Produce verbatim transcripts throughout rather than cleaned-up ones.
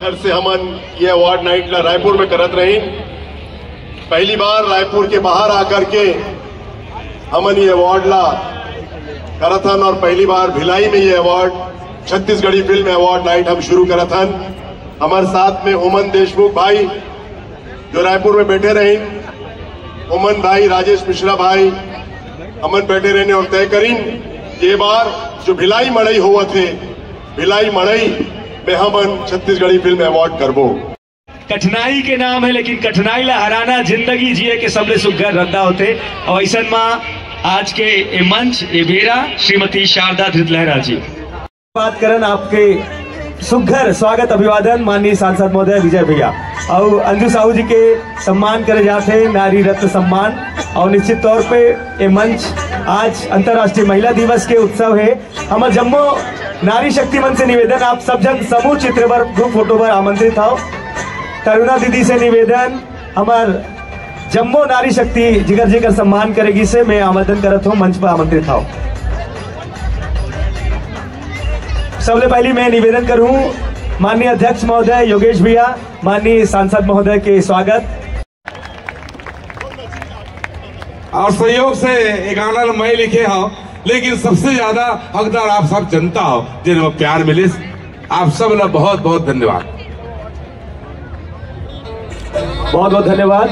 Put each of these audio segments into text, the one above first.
घर से हमन ये अवार्ड नाइट ला रायपुर में करत रहिन। पहली बार रायपुर के बाहर आकर के हमन ये अवार्ड ला करत हन और पहली बार भिलाई में ये award, Chhattisgarhi film award night हम शुरू करत हन। हमारे साथ में उमन देशमुख भाई जो रायपुर में बैठे रहिन, उमन भाई, राजेश मिश्रा भाई, हमन बैठे रहिन और तय करिन ये बार जो भिलाई मड़ई होवत हे, भिलाई मड़ई में हमन छत्तीसगढ़ी फिल्म अवार्ड करबो। कठिनाई के नाम है, लेकिन कठिनाई ला हराना जिंदगी जिए के सबले सुघर रद्दा होथे। और ऐसन मा आज के ए मंच, ए बेरा श्रीमती शारदा धृतलहरा जी। बात करन आपके सुघर स्वागत अभिवादन माननीय सांसद महोदय विजय भैया और अंजू साहू जी के सम्मान करे जाथे नारी रत्न सम्मान। और निश्चित तौर पे ये मंच आज अंतर्राष्ट्रीय महिला दिवस के उत्सव है। हमर जम्मो नारी शक्ति मन से निवेदन, आप सब जन समूह चित्र बर, ग्रुप फोटो बर आमंत्रित हव। तरुणा दीदी से निवेदन, हमर जम्मो नारी शक्ति जिगर जिगर सम्मान करेगी से मैं आमंत्रण करत हूँ, मंच पर आमंत्रित हव। सबले पहली मैं निवेदन करूँ माननीय अध्यक्ष महोदय योगेश भैया, माननीय सांसद महोदय के स्वागत। और सहयोग से ये गाना ल मैं लिखे हव, लेकिन सबसे ज्यादा हकदार आप सब जनता हो, जिन प्यार मिलिस। आप सब ला बहुत बहुत धन्यवाद। बहुत बहुत धन्यवाद।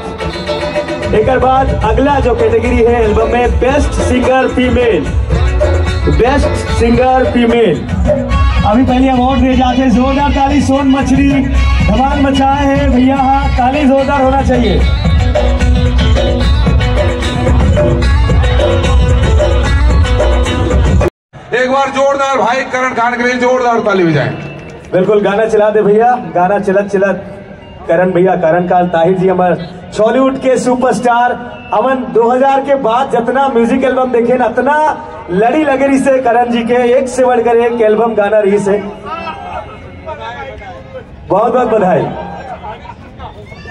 एकर बाद अगला जो कैटेगरी है एल्बम में, best singer female, best singer female. अभी पहले अवार्ड दिए जाते हैं, जोरदार ताली। सोन मछली धमाल मचाए है भैया, हाँ, ताली जोरदार होना चाहिए। एक बार जोरदार भाई करण खान के लिए जोरदार ताली बजाएं। बिल्कुल, गाना चला दे भैया, गाना चलत चलत करण भैया, करण खान ताहिर जी, हमर छॉलीवुड के सुपरस्टार। हमन दो हज़ार के बाद जितना म्यूजिक एल्बम देखे ना, इतना लड़ी लगे रही से करण जी के, एक से बढ़कर एक एल्बम गाना रही से। बहुत बहुत बधाई।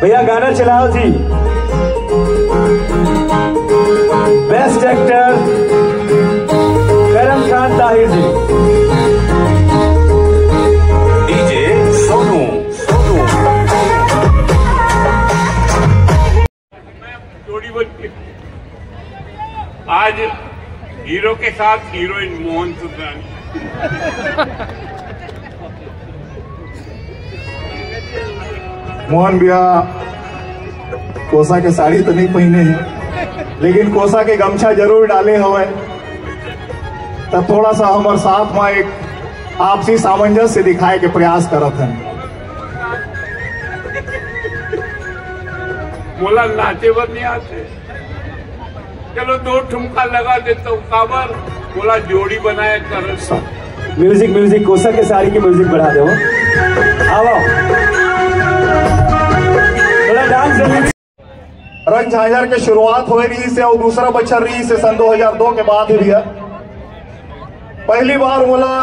भैया गाना चलाओ जी। बेस्ट एक्टर करण खान ताहिर जी। डीजे सोनू, सोनू। जोड़ी बन के आज हीरो के साथ हीरोइन मोहन सुंदरानी। मोहन भैया कोसा के साड़ी तो नहीं पहने हैं, लेकिन कोसा के गमछा जरूर डाले हवे। तब थोड़ा सा हमारे साथ में एक आपसी सामंजस्य दिखाए के प्रयास करत हैं। मोला नाचे बर नहीं आते, चलो दो ठुमका लगा देता हूँ। काबर बोला जोड़ी बनाए कर। म्यूजिक, म्यूजिक, कोसा के साड़ी की म्यूजिक बढ़ा दो। आओ, थोड़ा डांस। रंग झांझर के शुरुआत होए रही से और दूसरा बछर रही से सन दो हज़ार दो के बाद ही भैया पहली बार मोला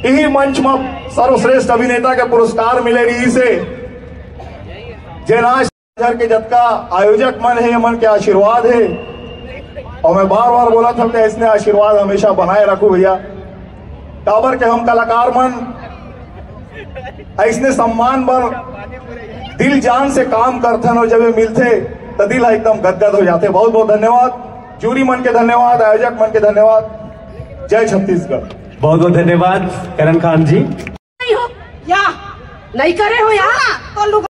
यही मंच में सर्वश्रेष्ठ अभिनेता के पुरस्कार मिले रही से। जे नाच के जतका आयोजक मन है, मन के आशीर्वाद है। और मैं बार बार बोला था कि इसने आशीर्वाद हमेशा बनाए रखो भैया। काबर के हम कलाकार मन ऐसने सम्मान बर दिल जान से काम करथन और जब ये मिलथे तो दिल एकदम गदगद हो जाते। बहुत बहुत धन्यवाद जूरी मन के, धन्यवाद आयोजक मन के, धन्यवाद। जय छत्तीसगढ़। बहुत बहुत धन्यवाद करण खान जी। नहीं हो या नहीं करे हो या तो लोग